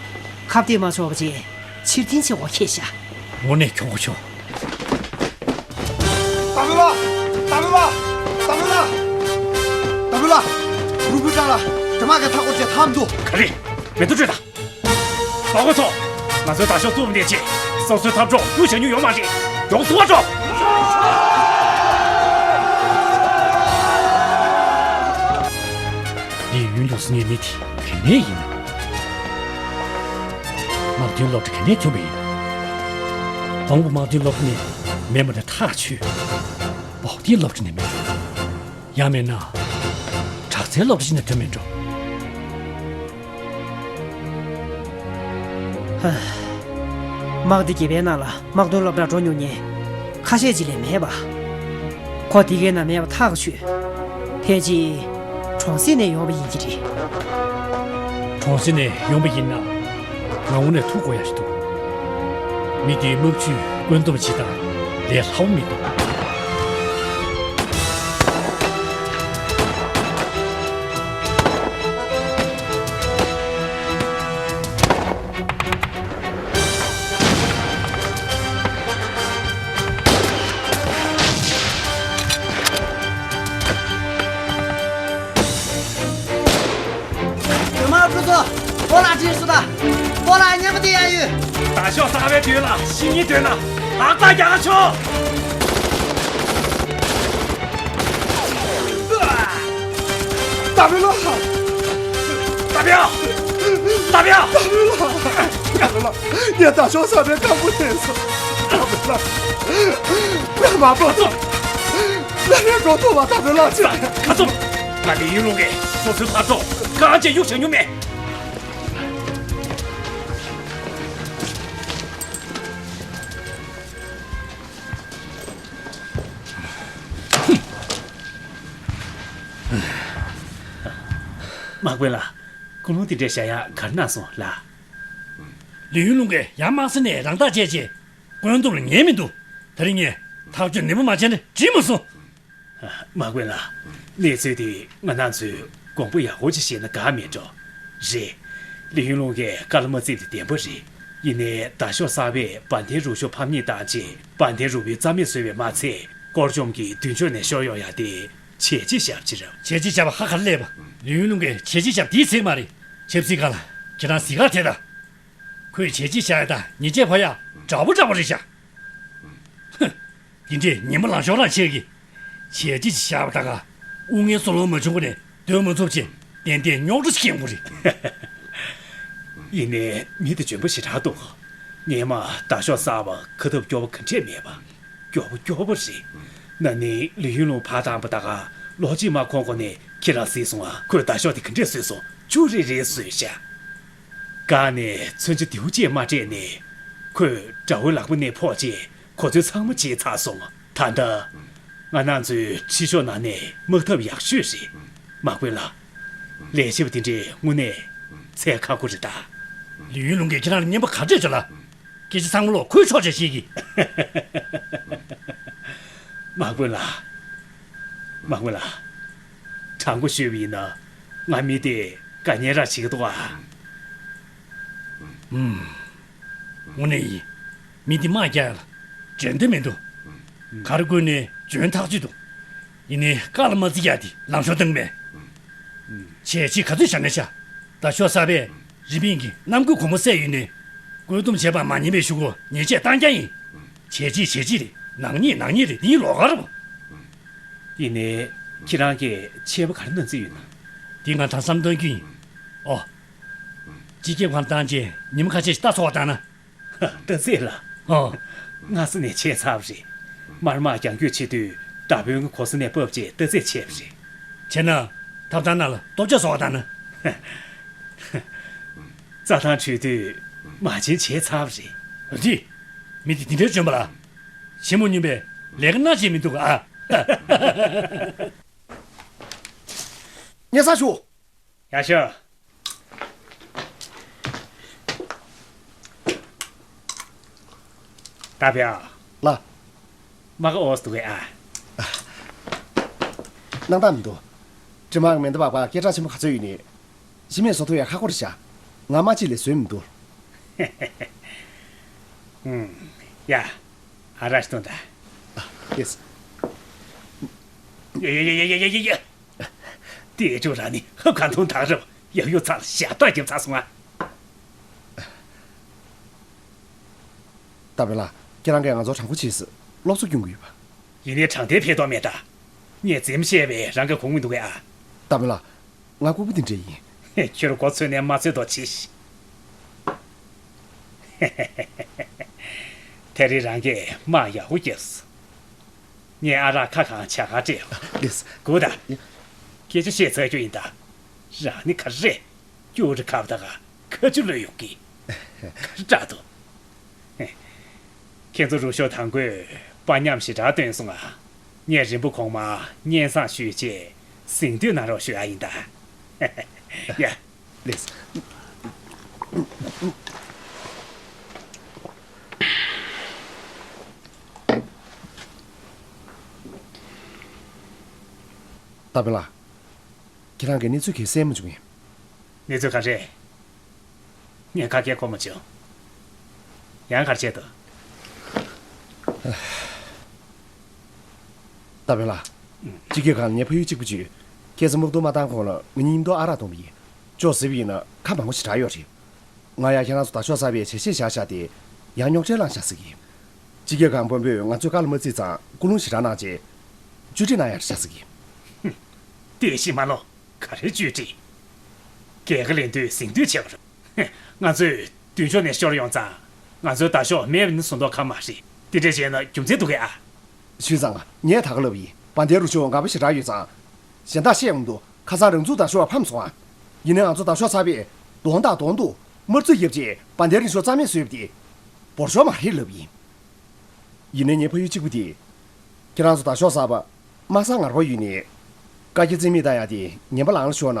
ཁ་གཏད་མ་ཆོག་པ་བྱས། ཕྱིར་འཐེན་བྱེད་དགོས་ཁེལ་ཤག་དངོས་གནས་གྱོང་པོ་ཆེ། ཏ་པེ་ལགས། ཏ་པེ་ལགས། ཏ་པེ་ལགས། ཏ་པེ་ལགས། རུ་ཁུ་ཀྲང་ལ་དྲི་མ་གི་མཐའ་སྐོར་བཅས་ཐམ་འདུག་ག་རེ། མེ་ཏོག་སྤྲོད་དང་། མ་གོ་ཚོ། ང་ཚོའི་དར་ཤོག་བཙུགས་ནས་ཆེ། སོ་སོའི་འཐབ་གྲོགས་གཡུ་བྱ་ཉུང་ཡོང་མ་རེད། མགྱོགས་ཚུར་འགྲོ། འདི་ཡུན་ལུས་སུ་ངའི་མི་དེ་ག་ནས་ཡིན་ན། དམག་དོན་སློབ་གྲྭ་ག་ནས་ཐོན་པ་ཡིན་ན། བོང་བུ་དམག་དོན་སློབ་གྲྭ་ནས་མེད་པ་དེ་ཐག་ཆོད། བོག་ཏིའི་སློབ་གྲྭ་ནས་མེད་འགྲོ། ཡང་མེད་ན། དྲག་རྩལ་སློབ་གྲྭ་ཞིག་ནས་ཐོན་མེད་འགྲོ། ཧ། དམག་སྡེ་བརྒྱད་པའི་ནང་ལ་དམག་དོན་སློབ་གྲྭར་འགྲོ་མྱོང་མཁན་ཁ་ཤས་ཅིག་ལས་མེད་པ། ཁོ་དེ་གའི་ནང་མེད་པ་ཐག་ཆོད། ཕལ་ཆེར་གྲོང་གསེབ་ནས་ཡོང་བ་ཡིན་གྱི་རེད། གྲོང་གསེབ་ནས་ཡོང་བ་ཡིན་ན། ང་དངོས་གནས་ཐུག་དགོས་ཡ་ཞིག་འདུག་མི་དེའི་དམག་ཇུས་བཀོད་འདོམས་བྱེད་སྟངས་ལས་སླ་བོ་མི་འདུག་དེ་མ་ཁུ་ཚོ། སྤོ་ལགས་དྲིས་སུ་ད། སྤོ་ལགས་མཉམ་པོ་དེ་ཡ་ཡོད། ད་ཤོག་གསར་བའི་དུས་ལ་ཤི་ཉིན་དོན་ན་ཨག་ད་རྒྱག་ཆོག་ཏ་བི་ལོ། ཏ་བི་ཡ། ཏ་བི་ཡ། ཏ་བི་ལོ། ཏ་བི་ལོ། ངས་ད་ཤོག་གསར་བའི་སྐམ་པོ་དེ་སོ། ཏ་བི་ལོ། ང་མ་པ་ཚོ། ལ་ལས་འགྲོ་ཐུབ་པ་ད་བོད་ལ་ཆེ། ཁ་ཚུམ། ང་ལས་ཡུལ་ལུང་གི་སོ་སོའི་ལྷ་ཚོགས་གང་ཅི་གཡུག་བྱ་མྱོང་མེད། དམག་དཔོན་ལགས། ཀུན་སློང་དེ་འདྲས་བཞག་ཡག་ག་རེ་གནང་སོང་ལགས། ལི་ཡུན་ལུང་གིས་ཡར་དམག་ས་ནས་རང་ཐག་བཅད་རྗེས། བཀོད་འདོམས་ལ་ཉན་མི་འདུག་ད་རིང་ངས་ཐག་གཅོད་ནན་པོ་མ་བྱས་ན་འགྲིག་མ་སོང་། དམག་དཔོན་ལགས། གནས་ཚུལ་དེ་ང་རང་ཚོས་དགོངས་པ་ཡག་པོ་ཅིག་བཞེས་ན་དགའ་མེད་འགྲོ། རེད། ལི་ཡུན་ལུང་གིས་བཀའ་སློབ་མ་བརྩིས་དེ་བདེན་པ་རེད། ཡིན་ནའི་ད་ཤོག་གསར་པས་བན་དན་རུ་ཤོག་ཕམ་ཉེས་བཏང་རྗེས། བན་དན་རུ་བོའི་རྩ་མེད་བཟོས་པས་མ་ཚད། སྐོར་བཅོམ་གྱིས་མདུན་ཕྱོགས་ནས་ཤོར་ཡོང་ཡ་དེ་བྱས་རྗེས་བཞག་པ་ཅིག་རེད། བྱས་རྗེས་བཞག་པ་ཧ་ག་རེ་ལས་པ། ལི་ཡུན་ལུང་གིས་བྱས་རྗེས་བཞག་པ་དེའི་ཚིག་མ་རེད། ཆབ་སྲིད་སྒང་ལ་ཁྱེད་རང་གཟིགས་ག་དེ་ད། ཁོས་བྱས་རྗེས་བཞག་ཡ་དང་ཉེས་ཆད་ཕོག་ཡ་འདྲ་པོ་འདྲ་པོ་རེད་ཤག་ཧུ། འདི་འདྲས་ཉི་མ་ལང་ཤོར་རང་ཆེ་གི། བྱས་རྗེས་བཞག་པ་ད་ག་དབུ་ངའི་སྲོག་ལོང་མ་བྱུང་གོང་ནས་སྡོད་མ་ཐུབ་ཅེས་ཏན་ཏན་རྙོག་དྲ་ཞིག་ཡོང་གི་རེད། ཡིན་ནའི་མི་དེ་འཇོན་པོ་ཞེ་དྲག་འདུག་སྔས་མ་ད་ཤོག་གསར་པ་ཁ་ཐབས་སྐྱོ་བོ་ག་འདྲས་མེད་པ། སྐྱོ་པོ་སྐྱོ་པོ་རེད། ན་ནིང་ལི་ཡུན་ལུང་ཕར་བཏང་པ་ད་ག་ལོ་གཅིག་མ་འཁོར་གོང་ནས་ཁྱེད་རང་གཟིགས་སོང་ཨ། ཁོས་ད་ཤོག་དེ་ག་འདྲས་བཟོས་སོང་། ཆུ་རེ་རེ་བཟོས་ཤག་གང་ནས་མཚོན་ཆ་རྡེའུ་ཅིག་མ་སྤྲད་ནས། ཁོས་དགྲ་བོའི་ལག་པ་ནས་ཕོག་རྗེས་གོ་ཚོད་ཚང་མ་བྱས་ཚར་སོང་། ད་ལྟ་ང་རང་ཚོའི་ཁྲི་ཤོག་ནང་ནས་དམག་འཐབ་ཡག་ཤོས་རེད། དམག་དཔོན་ལགས། ལས་བྱེད་པ་དེ་འདྲས་དངོས་གནས་ཚད་ཁག་པོ་རེད་ད། ལི་ཡུན་ལུང་གིས་ཁྱེད་རང་ལ་རྔན་པ་ག་འདྲས་བྱས་ལ། སྐད་ཆ་ཚང་མ་ལོག་ཁོའི་ཕྱོགས་ཆ་བཤད་ཀྱི། དམག་དཔོན་ལགས། དམག་དཔོན་ལགས། དྲང་པོ་ཤོད་པ་ཡིན་ན། ང་མི་དེ་དགའ་ཉེ་ར་བྱེད་ཀྱི་འདུག་ཨ། ཨུམ། དངོས་གནས་ཡིན། མི་དེ་དམག་རྒྱག་ཡ་ལ་འཇོན་ཐང་མི་འདུག་ག་རེ་བཀོལ་ནས་འཇོན་ཐག་ཆོད་འདུག་ཡིན་ནའི་བཀའ་ལ་མ་བརྩི་ཡ་དེ་ལང་ཤོར་བཏང་མེད། བྱས་རྗེས་ག་ཚོད་བཞག་ན་བཞག་ད་ཤོག་གསར་པས་རི་པིན་གྱི་གནམ་སྒོའི་གོང་མ་བསད་ཡོད་ནའི། བཀོད་འདོམས་བྱས་པ་མ་ཉན་པའི་གཞུག་གུ་ཉེས་ཆད་གཏང་རྐྱང་ཡིན། བྱས་རྗེས་བྱས་རྗེས་རེད། ནག་ཉེས་ནག་ཉེས་རེད། འདིའི་ལོགས་ཀ་རེད་པ། ཡིན་ནའི། ཁྱེད་རང་གིས་ཆད་པ་ག་རེ་གནང་རྩིས་ཡོད་ན། འདི་ང་དྲང་བསམ་གཏོང་རྒྱུ་ཡིན། ཨོ། སྤྱི་ཁྱབ་ཁང་བཏང་རྗེས་ཉི་མ་ཁ་ཤས་ཤིག་ལྟ་ཚོགས་པ་བཏང་ན། ལྟ་རྩིས་ལ། ཨོ། སྔ་ས་ནས་ཆད་ཚར་བ་རེད། དམར་དམག་རྒྱང་སྐྱོད་བྱེད་དུས་མདའ་དཔོན་གྱི་གོ་ས་ནས་བབས་རྗེས་ལྟ་རྩིས་ཆད་པ་རེད། བྱས་ན། ཐབ་ཚང་ནང་ལ་ལྟོ་ཆས་བཟོ་བ་བཏང་ན། རྩྭ་ཐང་བྲོས་དུས་མ་བྱན་བྱས་ཚར་བ་རེད། རེད། མི་དེ་དེ་འདྲའི་འཇོན་པ་ལ། ཆེ་མོ་སྨྱོན་པའི་ལས་ཀ་སྣ་བྱེད་མི་འདུག་ཨ། སྙན་སེང་ཞུ། ཡག་ཤོས། ད་བྱས། ལགས། མ་ག་འོས་འདུག་གས་ཨ། སྣང་དག་མི་འདུག་དྲི་མ་མེ་མདའ་བག་པ་སྐད་གྲགས་ཆེན་པོ་ག་ཚོད་ཡོད་ནི། ཤི་མེད་བཟོ་ཐུབ་ཡ་ཁག་པོ་རེད་ཤག་ང་མ་གཅིག་ལས་བཟོས་མི་འདུག་ཨུམ། ཡ། ཨ་ར་ཤི་ཏོང་ད། ཡེས། ཡ་ཡ་ཡ། དེ་ཅོ་ར་ནི་ཧབ་ག་འཐུང་ཐག་རབ་ཡག་ཡོ་ཚར་ཞབས་ཏག་རྒྱབ་ཚར་སོང་ཨ། ད་བེ་ལ། ཁྱེད་རང་གིས་ང་ཚོ་དྲང་པོ་བྱས་སི་སློབ་གསོ་སྐྱོན་གི་ཡོད་པ། ཡིན་ནའི་དྲང་བདེན་ཕེ་ཏོ་མེད་ད། ངས་རྫུན་བཤད་པས་རང་གི་གོང་མི་འདུག་གས་ཨ། ད་བེ་ལ། ང་ལྐུགས་པ་འདི་འདྲས་ཡིན། ཁྱོད་མགོ་ཚོས་ནས་མ་ཚོས་དོ་ཆི་ཤི། དེ་རིང་རང་གིས་དམག་ཡག་པོ་རྒྱབ་སོང་། ངས་ཨ་རག་ཁ་གང་བྱ་ག་སྤྲད། ལགས། སྒུག་དང་། སྐད་ཆ་བཤད་ཚར་རྒྱུ་ཡིན་ད། རང་ནི་ག་རེ། སྐྱུ་རི་ཁབ་ད་ག་ཁ་ཆུ་ལོས་ཡོང་གི། ག་རེ་དྲག་འདུག་ཁྱེད་ཚོ་རུ་ཤོག་དང་པོས་དཔའ་ཉམས་ཞེ་དྲག་བཏོན་སོང་ང་། ངས་རིན་པོ་གོང་མ་སྙན་སེང་ཞུས་རྗེས་གཟེངས་བསྟོད་གནང་རོགས་ཞུ་ཡ་ཡིན་ད། ཡ། ལགས། ད་བེ་ལ། ཁྱེད་རང་གིས་གནས་ཚུལ་ག་རེ་གསན་མ་བྱུང་ངས། གནས་ཚུལ་ག་རེ། ངས་ཁ་སྐད་གོ་མ་བྱུང་། ཡང་ག་རེ་བྱས་འདུག་ད་བེ་ལ། སྤྱི་ཁྱབ་ཁང་ངའི་ཕ་ཡུལ་གཅིག་པུ་ཅིག་ཁྱེད་ཚོ་དམག་བསྡུ་མ་བཏང་གོང་ལ་ང་གཉིས་མཉམ་དུ་ཨ་རག་འཐུང་བ་ཡིན། ཅོག་ཟེར་བ་ཡིན་ན་ཁ་མང་པོ་ཞེ་དྲག་ཡོད་རེད། ང་ཡང་ཁྱེད་རང་ཚོ་ད་ཤོག་གསར་པས་ཞལ་བཞེས་བཞག་བཞག་སྟེ་ཡང་རྙོག་དྲ་ལངས་བཞག་ཟེར་གི། སྤྱི་ཁྱབ་ཁང་དཔོན་པོས་ང་ཚོའི་བཀའ་ལ་མ་བརྩིས་ཙང་སྐུལ་སློང་ཞེ་དྲག་གནང་རྗེས་བཅོས་སྒྲིག་གནང་ཡག་རེད་བཞག་ཟེར་གི། ཧུམ། ལྟོས་ཤིག་མ་ལོ། ག་རེ་བཅོས་སྒྲིག་རྒྱལ་ཁ་ལེན་དུས་གཟེངས་བསྟོད་བྱེད་པ་རེད། ཧུམ། ང་ཚོས་མདུན་ཕྱོགས་ནས་ཤོར་ཡོང་ཙང་ང་ཚོའི་ད་ཤོག་མེད་པ་ནི་བཟོ་མདོག་ཁ་མ་རེད། དེ་འདྲ་བྱས་ན་རྒྱུ་མཚན་འདུག་གས་ཨ། ཞུས་ཙང་ངས་ད་ག་ལབ་ཡིན། བན་དེ་རུ་ཤོག་འགག་པ་ཞེ་དྲག་ཡོད་ཙང་། གཞན་དག་བཤད་ཡོང་དུས་ཁ་སང་རང་ཚུགས་ད་ཤོག་ཕམ་སོང་ཨ། ཡིན་ནའི་ང་ཚོ་ད་ཤོག་གསར་པས་གདོང་དང་གདོང་དུ་དམར་གསོད་བརྒྱབ་རྗེས་བན་དེ་རིང་ཤོག་རྩ་མེད་བཟོས་པ་དེ་བོར་ཤོག་མ་རེད་ལབ་ཡིན། ཡིན་ནའི་ངའི་ཕ་ཡུལ་གཅིག་པུ་དེ། ཁྱེད་རང་ཚོ་ད་ཤོག་གསར་པ་དམག་སང་ངར་པོ་ཡོད་ནའི། བཀའ་རྒྱ་རྩིས་མེད་བཏང་ཡ་དེ་ངན་པ་ལངས་ལ་ཤོར་ན།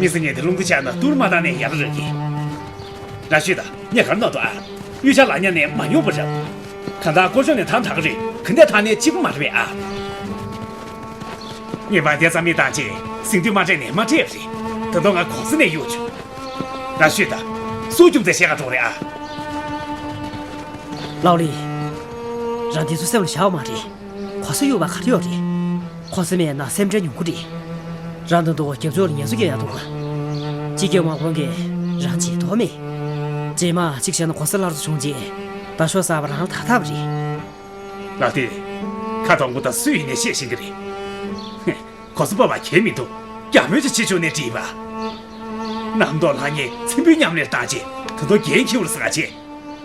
མི་ཚེ་ངན་དེ་རླུང་རྟ་ཆག་ན་ཏུར་མ་བཏང་ནས་ཡག་རག་གི། རང་ཤོད་དང་། ངས་ག་རེ་གནང་འདུག་ཨ། གཡུལ་ཤ་ལག་ཉར་ནས་མ་མྱོང་བ་རེད། གང་ལྟར་སྐོར་ཤོག་ནས་ཐང་དྲག་གི་རེད། ག་འདྲ་ཐང་ནས་གཅིག་པུ་མ་རེད་པས་ཨ། ངས་མ་བསྡད་ཙམ་མི་བཏང་ཆེད་ཟིང་དུས་མ་སྤྲད་ནས་མ་སྤྲད་རེད། ད་དུང་ང་གོང་ས་ནས་གཡུག་བྱུང་། རང་ཤོད་དང་། སྲོག་སྐྱོབ་ཚེ་ཞེ་དྲག་འགྲོ་རེད་ཨ། ལའོ་ལི། རང་དེ་ཚོ་སེམས་ལ་བཞག་པ་མ་རེད། གོ་ས་གཡུག་པ་ག་རེ་ཡོད་རེད། གོ་ས་མེད་ན་སེམས་ཁྲལ་ཉུང་གི་རེད། རང་དང་དུ་རྒྱབ་ཕྱོགས་ལ་ངལ་གསོ་རྒྱག་ཡག་འདུག་ག་སྤྱི་ཁྱབ་དམག་དཔོན་གྱིས་རང་བརྗེད་དོགས་མེད། རྗེས་མ་གཅིག་བྱས་ན་གོ་ས་སླར་གསོ་བྱུང་རྗེས་ད་ཤོག་གསར་པ་རང་ལ་ཐག་ཐག་པ་རེད། ལགས་ཏེ། ཁ་དོག་པོ་ད་སུ་ཡིན་ནས་བཤད་ཤེས་ཀྱི་རེད། ཧེ། གོ་ས་སྤོབས་པ་གལ་མི་འདུག་རྒྱ་མོས་ཀྱི་ཆེ་ཆུང་ནས་བྲིས་པ། རྣམ་རྟོག་ལྷང་ངེ་ཚེམ་བུའི་མཉམ་ལས་བཏང་རྗེས་ད་དུང་འགན་འཁྱེར་བར་ཟ་ཆེ།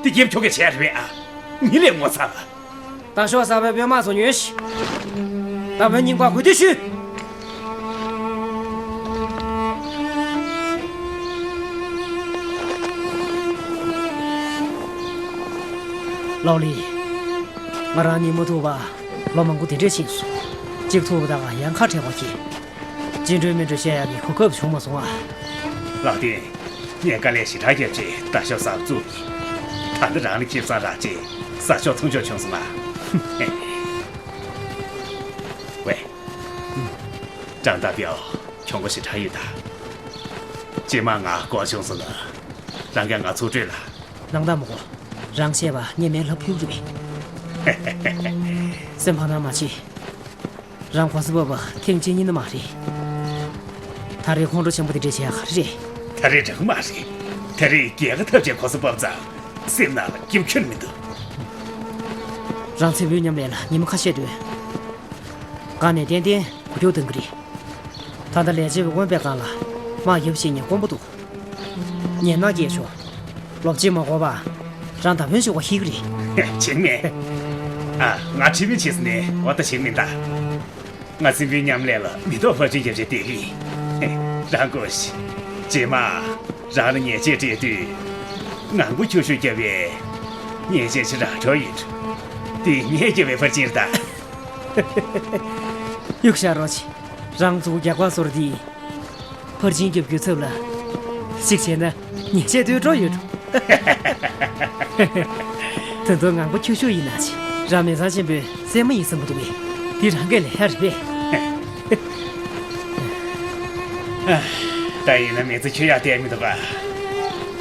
འདི་རྒྱབ་ཁྱོ་གས་བྱས་རེད་པས་ཨ། མི་ལས་ངོ་ཚ་བ། ད་ཤོག་གསར་པའི་དཔོན་དམག་ཚོ་ཉོན་ཞིག་ད་བོད་རྙིང་པ་གུས་འདུད་ཞུ། ལའོ་ལི། ང་རང་གཉིད་མ་ཐུབ་པ་ལོ་མང་པོ་དེ་འདྲས་ཕྱིན་སོང་། གཅིག་ཐུབ་པ་དང་ཡང་ཁ་བྲལ་བ་གྱིས། ཅི་འདྲའི་མི་འདྲ་བཤད་ཡག་གི་གོ་སྐབས་བྱུང་མ་སོང་ཨ། ལགས་ཏེ། ངས་དཀའ་ལས་ཞེ་དྲག་བརྒྱབ་རྗེས་ད་ཤོག་གསར་བཙུགས་ཡིན། ད་ལྟ་རང་ལ་ཁེ་བཟང་རག་རྗེས་གསར་ཤོག་ཚུར་འཇོག་བྱུང་སོང་ཨ། ཝེ། ཀྲང་ཏ་པའོ། གྱོང་པོ་ཞེ་དྲག་ཡོད་ད། རྗེས་མ་ང་སྐོར་བྱུང་སོང་ན། རང་གིས་ང་ཚུར་སྤྲོད་ལ། སྣང་དག་མ་གོ། རང་བཤད་པ་ངས་མེད་ལབ་ཕུག་རེད་པས། སེམས་ཕམ་ན་མ་བྱེད། རང་གོ་ས་སྤོབས་པ་ཐེངས་གཅིག་གཉིས་ནི་མ་རེད། ད་རེས་ཁོང་ཁྲོ་ཆེན་པོ་དེ་འདྲས་བྱས་ག་རེ་རེད། ད་རེས་འདྲ་གི་མ་རེད། ད་རེས་རྒྱལ་ཁ་ཐོབ་རྗེས་གོ་ས་སྤོབས་ཙང་སེམས་ནང་ལ་སྐྱིད་ཁྱོན་མི་འདུག་རང་ཚེམ་བུའི་མཉམ་ལས་ལ་ཉི་མ་ཁ་ཤས་སྡོད། གང་ནས་ཏན་ཏན་གོ་སྐྱོ་གཏོང་གི་རེད། ད་ལྟ་ལས་བྱེད་པའི་དབོན་པའི་སྒང་ལ་དམག་རྒྱབ་བྱེད་མཁན་དཀོན་པོ་འདུག་ཉེན་ན་སྐྱེས་ཆོག་ལོབས་ཅིག་མ་དགོས་པ། རང་ད་བོན་ཞིག་བ་ཤེས་ཀྱི་རེད། བྱེད་མེད། ཨ། ང་ཁྲིད་མི་བྱེད་ཟིན་ནས་འོ་ད་བྱེད་མི་འདའ། ང་སྲིན་པོའི་མཉམ་ལས་ལ་མེ་ཏོག་ཕར་ཕྱིན་རྒྱབ་བྱེད་བསྡད་ཀྱི་ཡིན། རང་དགོས་ཤིག་རྗེས་མ། རང་ལ་ཉེས་ཆད་སྤྲད་དུས། ངང་པོ་ཁྱོ་ཤུག་རྒྱབ་པས། ཉེས་ཆད་ཕྱིར་རང་འཕྲོག་ཡིན། དེ་ངས་རྒྱབ་པའི་ཕར་ཕྱིན་རེད་ད། གཡུག་བཞག་རོགས་བྱེད། རང་ཚུགས་རྒྱག་པ་སོར་དེ། ཕར་ཕྱིན་རྒྱབ་རྒྱུའི་ཚབ་ལ། གཅིག་བྱས་ན་ཉེས་ཆད་དུ་འགྲོ་ཡོད་འགྲོ། ད་དུང་ངང་པ་ཁྱོ་ཤུག་ཡིན་ན་ཆེ། རང་མི་ཚང་ཆེན་པོའི་སྲས་མོ་ཡིན་བསམ་གྱི་འདུག་པས། འདི་རང་གི་ལས་ཀ་རེད་པས། ད་ཡིན་ན་མི་ཚེ་འཁྱོལ་ཡག་བསྡད་མི་འདུག་ག་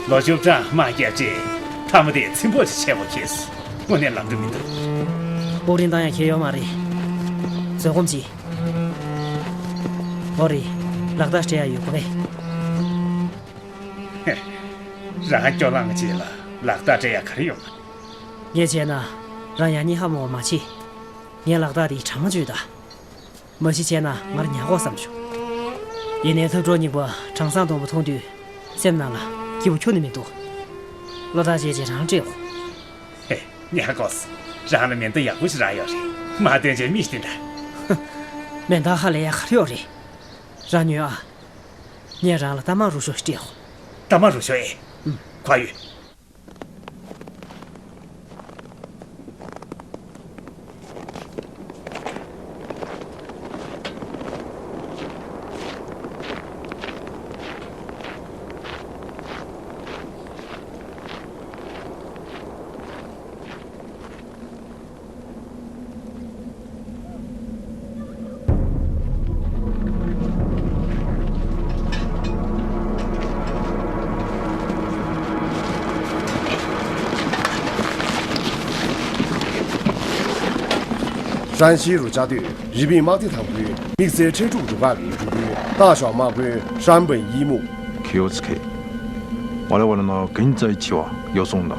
ལོ་བཅུ་གྲངས་དམག་རྒྱབ་རྗེས་མཐའ་མ་དེ་ཚིམ་པོ་ཞིག་ཆད་པ་ཁེལ་སོང་། དངོས་གནས་ལམ་འགྲོ་མི་འདུག་དབུགས་རིང་བཏང་ཡག་གལ་ཡོད་མ་རེད། བཟོད་སྒོམ་གྱིས། ཨོ་རེད། ལག་རྟགས་སྤྲད་ཡག་ཡོད་དགོས་པས། ཧེ། རང་སྐྱོ་ལང་ཅིག་ལ་ལག་རྟགས་སྤྲད་ཡག་ག་རེ་ཡོད་མ། ངས་བྱས་ན་རང་ཡག་ཉེས་ཧ་མ་གོ་མ་བྱེད། ངས་ལག་རྟགས་དེ་གྲངས་མ་བརྗོད་ད། མ་གཞི་བྱས་ན་ངར་ཉར་དགོས་བསམ་བྱུང་། ཡིན་ནའི་ལྷབ་གྲོགས་རྙིང་པ་གྲངས་བཟང་སྡོང་པོ་མཐོང་དུས་སེམས་ནང་ལ་སྐྱིད་པོ་ཁྱོན་ནས་མི་འདུག་བློ་ཐག་བཅད་རྗེས་རང་སྤྲད་འོ། ཧེ། ཉར་དགོས། རང་ལ་མེ་མདའ་ཡག་པོ་ཞིག་རག་ཡོད་རེད། མ་སྟོན་བྱས་མི་ཞིག་དེ་འདྲ། མེ་མདའ་ཧ་ལས་ཡག་ག་རེ་ཡོད་རེད། རང་ཉོན་ཨ། ངས་རང་ལ་རྟ་དམག་རུ་ཤོག་ཞིག་སྤྲད་འོ། རྟ་དམག་རུ་ཤོག་ཨེ། ཨུམ། ཁ་ཡོད། ཧྲན་ཤི་རུ་བཅའ་སྡོད་རི་པིན་དམག་སྡེ་དང་པོའི་དམིགས་བསལ་ཁྲལ་སྒྲུབ་རུ་ཁག་གི་འགྲུལ་འགོ་ཏཱ་ཞའོ་དམག་དཔོན་ཧྲན་པིན་ཡི་མུ། 気をつけ。我々の現在地は予想だ。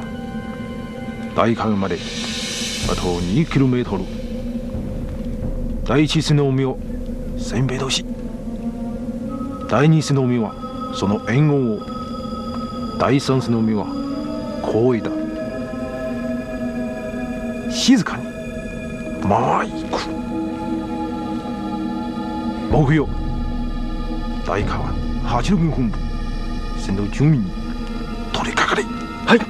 大家まであとにキロメートル。第一線の海を先兵とし、第二線の海はその沿岸を、第三線の海は後衛だ。静かに間合い行く。木曜、第一課は八路軍本部、先頭住民に取り掛かれ。はい。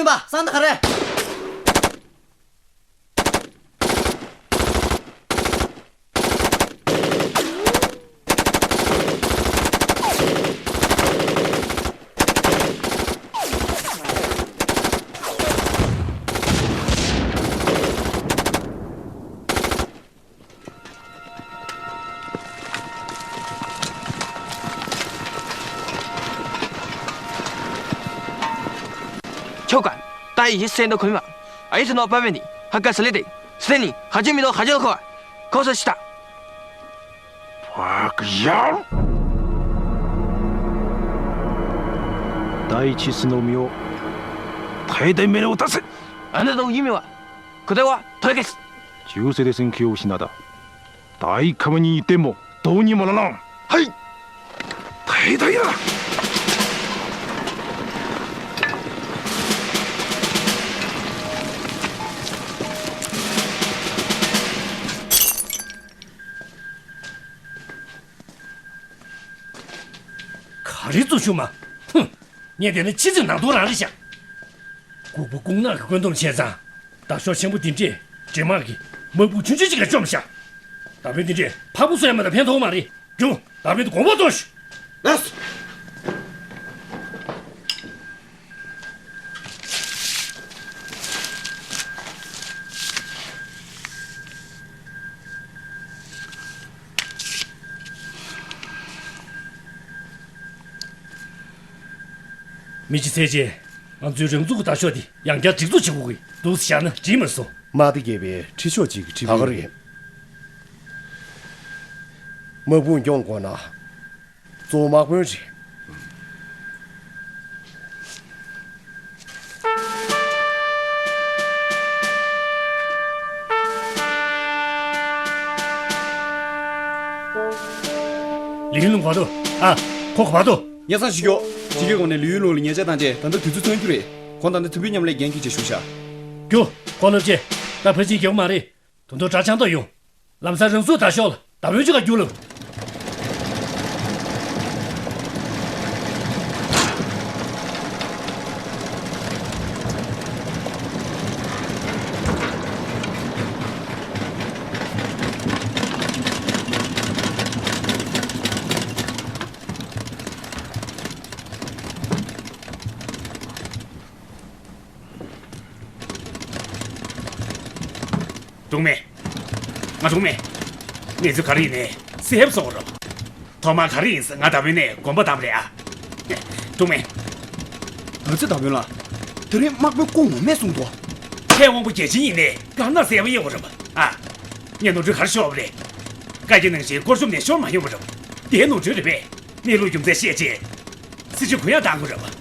པ་སང་ད་ག་རེ། ཁྱོ་ག་ད་ཡི་ཤི་སེ་འདོ་ཁོ་མ་ཨ་ཡི་ཐི་ནོ་པ་མེ་ནི་ཧ་ག་ས་ལེ་དེ་སེ་ནི་ཧ་ཅི་མི་དོ་ཧ་ཅི་ལ་ཁོ་ཁོ་ས་ཤི་ད། བག་ཡངས།第一次の身を平で目を出せ。あなたを夢は答えは解決。中世で戦機を失った大カムにいてもどうにもならん。はい。大体だ。ག་རེ་བཙུགས་ཤུགས་མ། ཧུམ། ངས་བལྟས་ན་ཕྱི་ཚུལ་ནང་དོན་རང་རེད་ཤག་ལྐུགས་པ་ལྐུགས་ནག་གི་བཀོད་འདོམས་བྱས་ཙང་། དར་ཤོག་ཆེན་པོ་འདི་འདྲས་འདྲེ་དམག་གིས་དམག་དཔུང་ཆུང་ཆུང་ཅིག་གིས་བཅོམ་ཤག་དར་དཔོན་འདི་འདྲས་ཕག་པ་གསོད་ཡ་མ་གཏོགས་ཕན་ཐོགས་མ་རེད། རྒྱུགས། དར་དཔོན་དེ་དགོངས་པ་རྫོགས་ཤོག་ལགས་སོ། མི་ཅི་ཚེ་ཆེ། ང་ཚོའི་རང་ཚུགས་ཀྱི་དར་ཤོག་འདི་ཡང་བསྐྱར་སྒྲིག་འཛུགས་བྱེད་དགོས་ཀྱི་འདུག་བཞག་ན་འགྲིག་མ་སོང་། དམག་སྡེ་བརྒྱད་པའི་ཁྲི་ཤོག་ཅིག་གི་ཁྲི་ད་ག་རེད། དམག་དཔུང་སྐྱོང་དགོས་ན། གཙོ་བོ་དམག་དཔོན་རེད། ལི་ཡུན་ལུང་བར་དུ། ཨ། ཁོ་ཁོ་བར་དུ། སྙན་སེང་ཞུ་རྒྱུ། ཇི་གའི་གོང་ནས་ལི་ཡུན་ལུང་ལ་ཉེས་ཆད་བཏང་རྗེས་ད་ལྟ་དུས་ཚོད་ཚང་རྒྱུ་རེད། ཁོང་ད་ལྟ་ཐུམ་འབུའི་མཉམ་ལས་འགན་འཁྱེར་བྱས་བཞུགས་ཤག་རྒྱུ། ཁོ་སློབ་ཆེ། ད་ཕལ་ཆེར་རྒྱག་མ་རེད། དོན་དུ་དགྲ་ཆང་ཏོ་ཡོང་། ལམ་སང་རང་ཚུགས་དར་ཤོག་ལ་ད་བོན་ཅི་ག་རྒྱུག་ལ། སྒྲུང་མེ། ང་སྒྲུང་མེ། གནས་ཚུལ་ག་རེ་ཡིན་ནའི་གསལ་པོ་བཟོ་དགོས་རེད། ཐོག་མར་ག་རེ་ཡིན་ཟེར་ང་ད་བོན་ནས་དགོངས་པ་བཏབ་རེད་ཨ། སྒྲུང་མེ། ང་ཚོས་ད་བོན་ལ། དེ་རིང་དམག་དཔོན་སྐུ་ངོ་མས་གསུངས་འདུག་ཁས་དབང་པོ་རྒྱལ་ཆེན་ཡིན་ནའི་གང་ན་གསལ་པོ་ཡོད་དགོས་རེད་པ་ཨ། ངས་ནོར་འཁྲུལ་ག་རེ་ཤོར་བ་རེད། བཀའ་རྒྱ་ནང་བཞིན་སྐོར་ཤོམ་ནས་ཤོར་མ་ཡོང་བ་རེད། དེའི་ནོར་འཁྲུལ་རེད་པས། གནས་ལུགས་རྒྱུ་མཚན་བཤད་རྗེས། སྲིད་ཇུས་གུ་ཡངས་བཏང་དགོས་རེད་པ།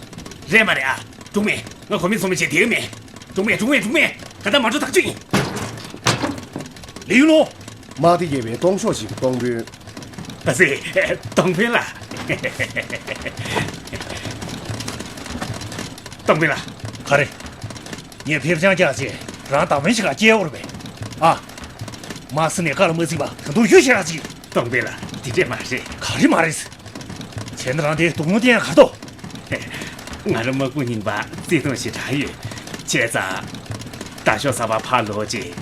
རེད་མ་རེད་ཨ། སྒྲུང་མེ། ང་གོ་མིན་སོང་མི་བྱེད་དེ་གི་མེད། སྒྲུང་མེ། སྒྲུང་མེ། སྒྲུང་མེ། ག་ད་མ་འགྲོ་ཐག་ཆོད་ཡིན། ལི་ཡུན་ལུང་། དམག་སྡེ་བརྒྱད་པའི་སྟོང་ཤོག་ཅིག་གི་སྟོང་དཔོན། ཨ་ཙི། སྟོང་དཔོན་ལགས། སྟོང་དཔོན་ལགས། ག་རེ། ངས་ཕེབས་རྐྱང་རྒྱག་ཚེ་རང་བདག་མེད་ཞིག་ག་སྐྱེལ་བར་བས། ཨ། དམག་ས་ནས་བཀའ་ལ་མ་ཚིག་པ་ད་དུང་གཡུལ་ཞིག་རག་ཅིག་སྟོང་དཔོན་ལགས། འདི་འདྲས་མ་རེད། ག་རེ་མ་རེད། བྱས་ན་རང་དེ་དུག་སློང་བསྟན་ཡ་ག་རེ་འདུག་ང་རང་དམག་དཔུང་རྙིང་པ་བརྩེ་དུང་ཞེ་དྲག་ཡོད། བྱས་ཙང་། དར་ཤོག་གསར་པ་ཕར་ལོག་རྗེས།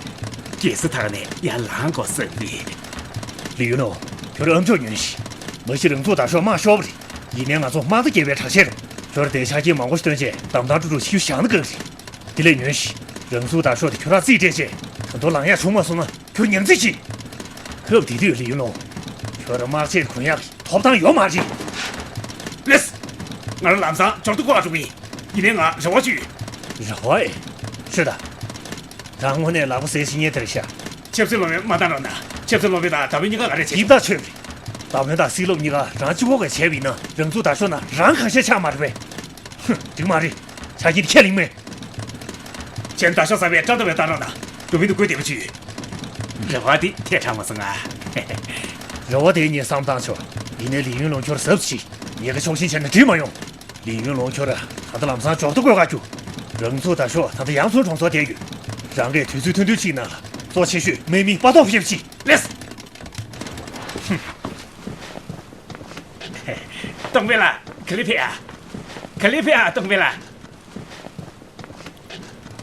རྒྱལ་ས་ཐག་ནས་ཡར་ལངས་དགོས་བསམ་གི། ལི་ཡུན་ལུང་། ཁྱོད་ཨ་མཆོག་ཉོན་ཞིག་མ་གཞི་རང་ཚུགས་དར་ཤོག་དམག་ཤོར་བ་རེད། ཡིན་ནའི་ང་ཚོ་དམག་སྡེ་བརྒྱད་པའི་དྲག་ཆས་རེད། ཁྱོད་དེ་ཆ་རྐྱེན་མང་པོ་ཞིག་བཏོན་རྗེས་གདམ་ཐང་དཀྲུག་དཀྲུག་ཞིག་བཞག་ན་དགའ་གི་རེད། དེ་ལས་ཉོན་ཞིག་རང་ཚུགས་དར་ཤོག་དེ་ཁྱོད་རང་རྩིས་སྤྲད་རྗེས་ད་དུང་ལངས་ཡག་བྱུང་མ་སོང་ན། ཁྱོད་ཉམས་ཚིག་ཅིག་སྐབས་དེ་དུས་ལི་ཡུན་ལུང་། ཁྱོད་རང་དམག་ཆས་གོན་ཡག་གི་ཐོབ་ཐང་ཡོད་མ་རེད། ལགས། ང་རང་ལམ་སང་འབྱོར་ཐོ་འགོད་པར་འགྲོ་གི་ཡིན། ཡིན་ནའི་ང་རེ་བ་ཅིག་ཡོད། རེ་བ་ཨེ། ཤོད་ད། རང་དངོས་གནས་ལག་པ་ཟས་ཤི་ཉེ་དེར་ཤ། ཆབ་སྲིད་སློབ་དཔོན་མ་བཏང་རོགས་གནང་། ཆབ་སྲིད་སློབ་དཔོན་དང་ད་བོན་གཉིས་ཀ་ག་རེ་བྱེད། འདི་ལྟ་ཆོས་རེད། ད་བོན་དང་སྲིད་སློབ་གཉིས་ཀ་རང་གཅིག་པོ་གིས་བྱས་པ་ཡིན་ན་རང་ཚུགས་དར་ཤོག་ནང་རང་གང་ཤེད་ཆགས་མ་རེད་པས། ཧུམ། འགྲིག་མ་རེད། ཆ་རྐྱེན་ཁས་ལེན་མེད། གཞན་དར་ཤོག་གསར་པའི་བཀྲ་མདའ་བའི་བཏང་རོགས་གནང་། འགྲོ་མི་འདུག་དགོས་བདེ་པོ་ཅིག་ཡོད། རེ་བ་འདི་ཐལ་དྲགས་མ་སོང་ང་། རེ་བ་དེ་ངས་བསམ་བཏང་ཆོག་ཡིན་ནའི་ལི་ཡུན་ལུང་ཁྱོད་གཟབ་ཅིག་ངེད་ཀྱི་ཕྱོགས་ཞེན་བྱས་ན་འགྲིག་མ་ཡོང་། ལི་ཡུན་ལུང་ཁྱོད་ད་ལྟ་ལམ་སང་འབྱོར་ཐོ་འགོད་ག་རྒྱུགས། རང་ཚུགས་དར་ཤོག་ད་ལྟ་ཡང་སུན་གྲོང་ཚོར་བསྡད་ཡོད། རང་གིས་དུས་ཚོད་ཐུང་ཐུང་ཅིག་ནང་ལ་གཙོ་ཆེ་ཤོས་དམག་མི་དཔའ་ཐོབ་ཕེབས་ཤིག་ལགས། སྟོང་དཔོན་ལགས། ག་ལེ་ཕེབས་ཨ། ག་ལེ་ཕེབས་ཨ། སྟོང་དཔོན་ལགས།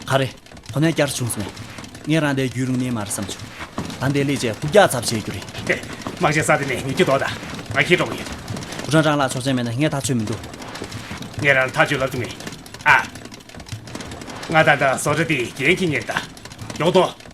ག་རེ། གོ་གནས་བསྐྱར་བྱུང་སོང་། ངས་རང་དེ་རྒྱུན་རིང་གནས་མ་རེད་བསམ་བྱུང་། ད་འདི་ལས་བྱས་རྐུབ་བཀྱག་ཚབ་བྱེད་རྒྱུ་རེད། ཧེ། དམག་ཆེན་ས་དེ་ནས་ཉིན་གཅིག་ལྡོག་དང་། ང་ཁྱེད་འགྲོ་གི་ཡོད། ཕོ་བྲང་ལ་ཆོག་མཆན་མེད་ན་ངས་ཐག་གཅོད་མི་འདུག་ངས་རང་ལ་ཐག་གཅོད་ལབ་ཐུབ་མེད། ཨ། ང་ད་ལྟ་བཟོ་གྲྭ་དེའི་འགན་འཁྱེར་མཁན་རེད་ད། མགྱོགས་གཏོང་།